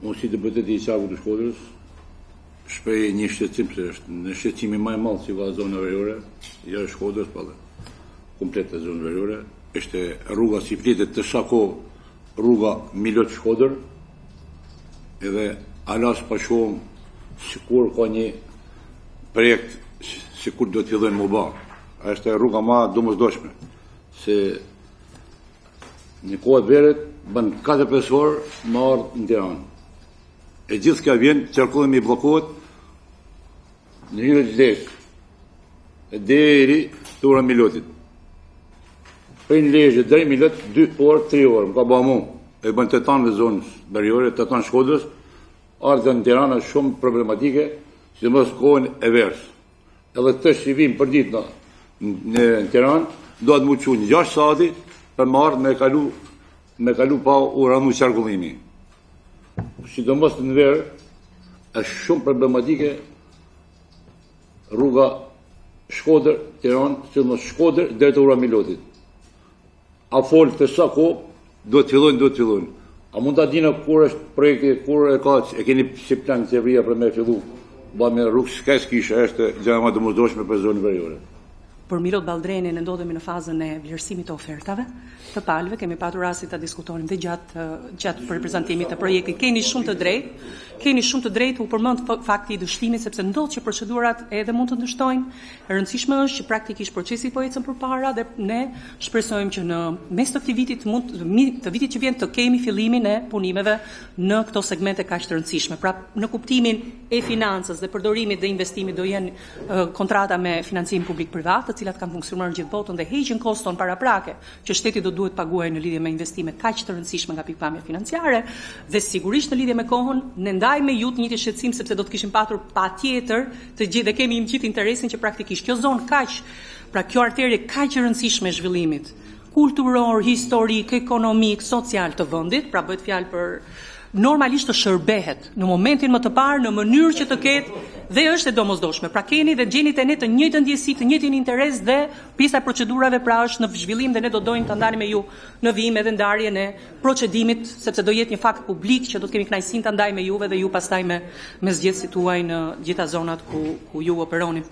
Unë si deputet i qarkut të Shkodrës, shpreh një shqetësim se është në shqetësimi më i madh që ka zona veriore, jo e Shkodrës, po edhe komplet e zonës veriore, është rruga si flitet të sa kohë rruga Milot Shkodër, edhe ala s'po shohim sikur ka një projekt sikur do të fillojnë më ba. Është rruga ma domosdoshme, se në kohë të verët bën 4-5 orë më ardhë në Tiranë. E gjithë kjo vjen, qarkullimi bllokohet në hyrje të Lezhës, e deri te ura Milotit. Prej në Lezhë deri Milot 2 orë, 3 orë, më ka ba mu. E bën të tanë zonës veriore, të tanë Shkodrës, ardhja në Tiranë është shumë problematike, sidomos kohën e verës. Edhe të që vim për ditë në, në, në Tiranë, do të mu çu në 6 sati për më ardhë me kalu, me kalu pa u rëndu qarkullimi. Sidomos në verë, është shumë problematike rruga Shkodër, Tiranë, sidomos Shkodër deri te ura Milotit. A fol të sa kohë do të fillojnë, do të fillojnë. A mund ta dina kur është projekti, kur e ka, e keni si plan qeveria për me fillu, ba me rrugë s'ka s'kisha, është gjëja më e domosdoshme për zonën veriore. Për Milot Balldrenin ne ndodhemi në fazën e vlerësimit të ofertave të palëve. Kemi patur rastin ta diskutonim dhe gjatë gjatë për prezantimit të projektit. Keni shumë të drejtë. Keni shumë të drejtë, u përmend fakti i dështimit sepse ndodh që procedurat edhe mund të dështojnë. E rëndësishme është që praktikisht procesi po ecën përpara dhe ne shpresojmë që në mes të këtij viti të mund të vitit që vjen të kemi fillimin e punimeve në këto segmente kaq të rëndësishme. Pra, në kuptimin e financës dhe përdorimit dhe investimit do jenë kontrata me financim publik privat, të cilat kanë funksionuar në gjithë botën dhe heqin koston paraprake që shteti do duhet paguajë në lidhje me investime kaq të rëndësishme nga pikpamja financiare dhe sigurisht në lidhje me kohën ne ndajmë me ju të njëjtin shqetësim sepse do të kishim patur patjetër të gjithë dhe kemi gjithë interesin që praktikisht kjo zonë kaq pra kjo arterie kaq e rëndësishme e zhvillimit kulturor, historik, ekonomik, social të vendit, pra bëhet fjalë për normalisht të shërbehet në momentin më të parë në mënyrë që të ketë dhe është e domosdoshme. Pra keni dhe gjeni te ne të njëjtën ndjesi, të njëjtin interes dhe pjesa e procedurave pra është në zhvillim dhe ne do dojmë ta ndanim me ju në vijim edhe ndarjen e procedimit, sepse do jetë një fakt publik që do të kemi kënaqësinë ta ndajmë me juve dhe ju pastaj me me zgjedhësit tuaj në gjitha zonat ku ku ju operoni.